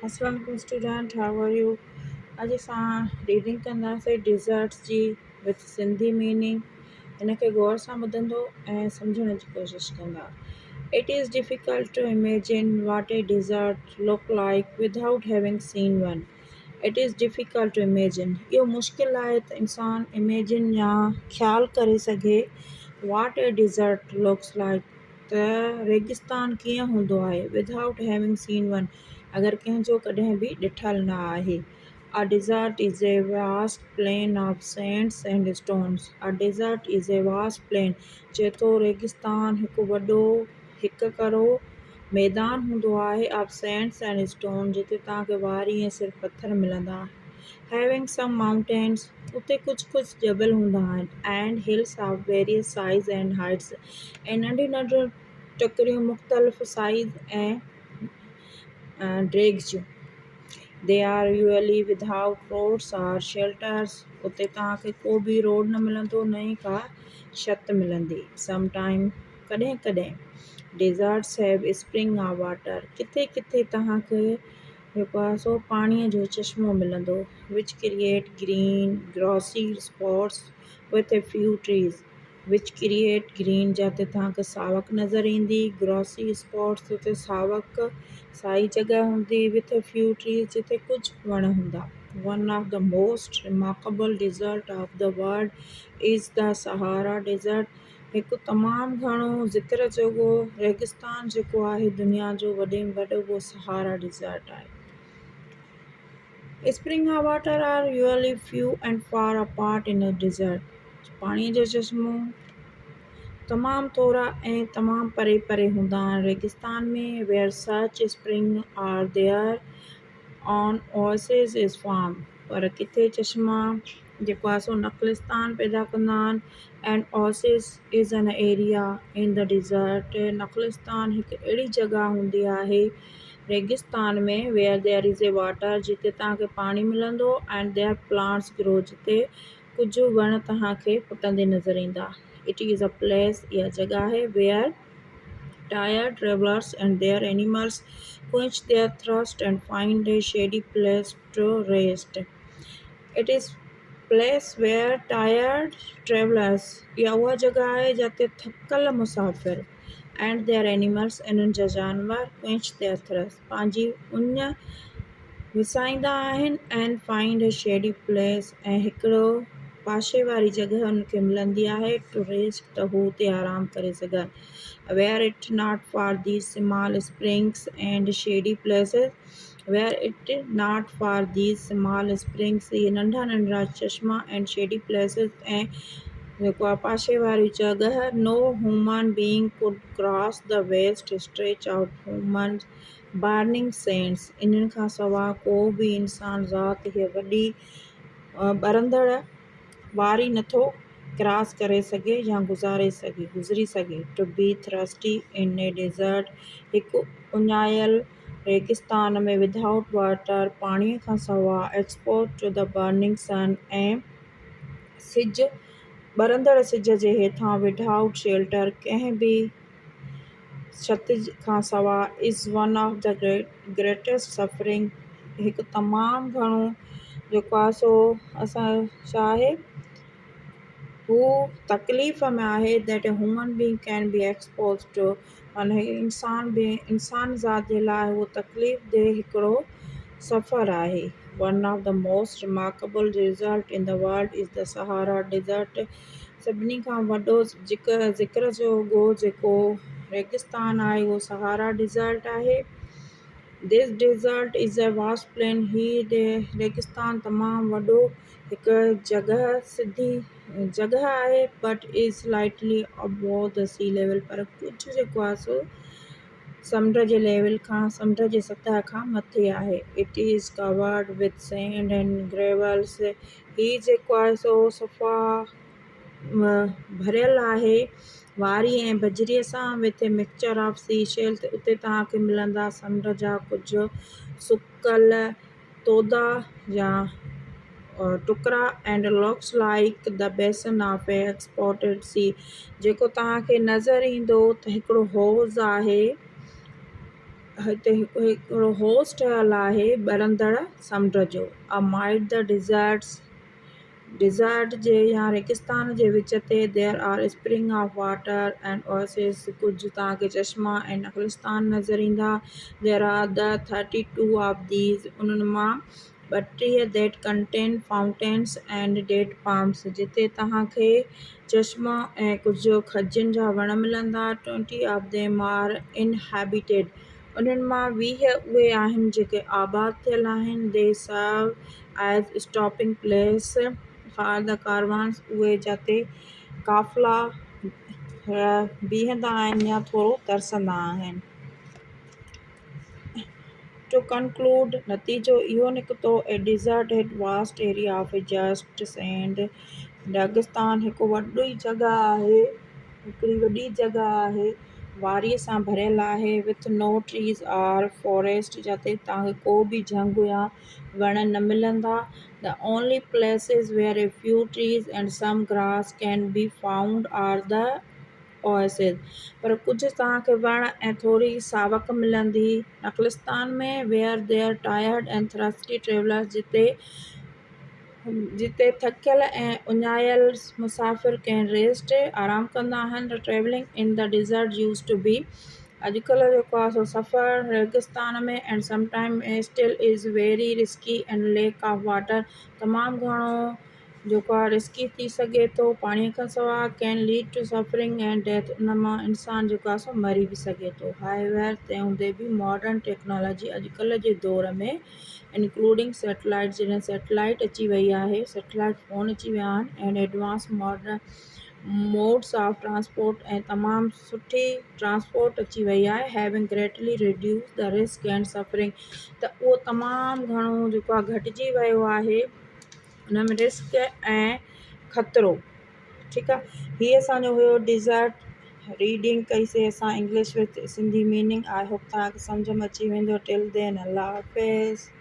السلام عليڪم student how are you اڄ اسان ريڊنگ ڪنداسين ڊيزرٽس جي وٿ سنڌي ميننگ هن کي غور سان ٻڌندو ۽ سمجهڻ جي ڪوشش ڪندا it is difficult to imagine what a desert look like without having seen one it is difficult to imagine اهو مشڪل آهي ته انسان اميجن يا خيال ڪري سگهي what a desert looks like ته ريگستان ڪيئن هوندو آهي ودائوٽ هيونگ سين ون اگر ڪنهن جو ڪڏهن به ڏٺل نه آهي. A desert is a vast plain of sands and stones. A desert is a vast plain چئي ٿو ريگستان هڪ وڏو هڪ ڪرو ميدان هوندو آهي آف سينڊس اينڊ اسٽون جتي توهان کي واري ۽ صرف پٿر ملندا. Having some mountains اتي ڪجهه ڪجهه جبل هوندا آهن and hills of various size and heights ۽ ننڍيون ننڍيون ٽڪريون مختلف سائيز ۽ ڊيگهه جون They are usually without roads or shelters اتي توهان کي ڪو به روڊ نه ملندو نه ئي ڪا ڇت ملندي Sometime ڪڏهن ڪڏهن Deserts have spring of water ڪٿي ڪٿي توهان کي جيڪو آهي سو پاڻيء جو چشمو ملندو which create green grassy spots with a few trees which create green جاتي توهان کي ساوڪ نظر ايندي گراسي اسپاٽس اتي ساوڪ سائي جڳهه هوندي وٿ اي فيو ٽريز جتي ڪجهه وڻ هوندا one of the most remarkable desert of the world is the Sahara desert هڪ تمام گهڻو ذڪر جوڳو ريگستان جيڪو آهي دنيا جو وڏي ۾ وڏو اهو سهارا ڊيزرٽ آهي. Spring of water are usually few and far apart in a desert پاڻي جو چشمو تمام ٿورا ۽ تمام پري پري هوندا آهن ريگستان ۾ where such spring are there an oasis is form پر ڪٿي چشما جيڪو آهي سو نخلستان پيدا ڪندا آهن an oasis is an area in the desert نخلستان هڪ اهڙي جڳهه هوندي آهي ريگستان ۾ where there is a water جتي توهان کي پاڻي ملندو اينڊ there plants گرو جتي ڪجهه وڻ توهان کي ڦٽندي نظر ايندا it is a place اها جڳهه آهي where tired travellers and their animals quench their thirst and find a shady place to rest. It is place where tired travellers اها اها جڳهه آهي جتي ٿڪل مسافر اينڊ their animals انهن جا جانور ڪوئنچ their thrust پنهنجي اڃ وسائيندا آهن and find a shady place ۽ هڪڙو پاسي واري جڳهه انهن کي ملندي آهي ٽو ريسٽ ته هو اتي آرام ڪري سگهن were it not for these small springs and shady places were it not for these small springs اهي ننڍا ننڍڙا چشما اينڊ شيڊي پليسز ۽ جيڪو آهي پاسي واري جڳهه no human being could cross the vast stretch of human burning sands انهن کان سوا ڪو به انسان ذات هيء وڏي ٻرندڙ واري نٿو ڪراس ڪري سگهي يا گذاري سگهي گذري سگهي to be thirsty in a desert هڪ اڃايل ريگستان ۾ ودائوٽ واٽر، پاڻيء کان سواء، exposed to the burning sun ۽ سج ٻرندڙ سج جي هيٺان ودائوٽ شيلٽر، ڪنهن به ڇت کان سواء، is one of the greatest suffering هڪ تمام گهڻو جيڪو آهي سو اسان ڇا آهي هو تڪليف ۾ آهي that a human being can be exposed to معنيٰ هي انسان به انسان ذات جي لاء اهو تڪليف ده هڪڙو سفر آهي. One of the most remarkable desert in the world is the Sahara desert سڀني کان وڏو ذڪر جوڳو جيڪو ريگستان آهي اهو سهارا ڊيزرٽ آهي. This desert is a vast plain هي ريگستان تمام وڏو هڪ جڳهه سڌي جڳهه آهي but is slightly above the sea level پر ڪجهه جيڪو آهي سو سمنڊ جي ليول کان سمنڊ جي سطح کان مٿي آهي it is covered with sand and gravels هي جيڪو آهي سو صفا ڀريل آهي واري ۽ بجريء سان with a mixture of sea shell اتي توهان کي ملندا سمنڊ جا ڪجهه سڪل تودا يا ٽڪرا and looks like the basin of a exported sea جيڪو توهان کي نظر ايندو ته هڪڙو حوض آهي. هتي هڪ هڪڙو حوض ٺهيل آهي ٻرندڙ سمنڊ جو. امائڊ the ڊيزرٽس، ڊيزرٽ جي يا ريگستان جي وچ تي there are spring of water and oasis ڪجهه توهان کي چشما ۽ نخلستان نظر ايندا. There are the 32 of these انهن مان 32 that contain fountains and date palms جتي توهان کي چشما ۽ ڪجهه کجين جا وڻ ملندا. 20 آف ديم آر انهيبيٽيڊ انهن مان 20 اهي آهن جيڪي آباد ٿيل آهن. They serve as stopping place for the caravans اهي جتي قافلا بيهندا آهن يا ٿورو ترسندا آهن. ٽو ڪنڪلوڊ نتيجو اهو نڪتو a desert هڪ vast area of just sand ريگستان هڪ وڏي جڳهه آهي هڪڙي وڏي جڳهه آهي واريء سان ڀريل آهي with no trees or forest جتي توهان کي ڪو به جهنگ يا وڻ نه ملندا. The only places where a few trees and some grass can be found are the oasis پر ڪجهه توهان کي وڻ ۽ ٿوري ساوڪ ملندي نخلستان ۾ where there tired ۽ thirsty travellers جتي جتي ٿڪيل ۽ اڃايل مسافر ڪين ريسٽ آرام ڪندا آهن. Travelling in the desert used to be اڄڪلهه جيڪو آهي سو سفر ريگستان ۾ and sometime still is very risky and lack of water تمام گهڻو جيڪو آهي رسڪي ٿي سگهي ٿو پاڻيء کان سواء can lead to suffering ۽ death ان مان انسان جيڪو آهي سو مري به سگهي ٿو. هائويور تنهن هوندي به ماڊرن ٽيڪنالاجي اڄڪلهه جي دور ۾ انڪلوڊنگ سيٽلائيٽ جڏهن سيٽلائيٽ اچي وئي آهي سيٽلائيٽ فون اچي ويا آهن and advance modern modes of transport ۽ تمام سٺي ٽرانسپورٽ اچي وئي آهي having greatly reduce the risk and suffering ته اهو تمام گهڻو جيڪو آهي گهٽجي ويو آهي ان ۾ رسڪ ۽ خطرو ٺيڪ آ هي اسان جو هيو ڊيزرٽ ريڊنگ ڪئي سي اسان English with Sindhi meaning I hope توهان کي سمجهه ۾ اچي ويندو ٽل دين الله حافظ.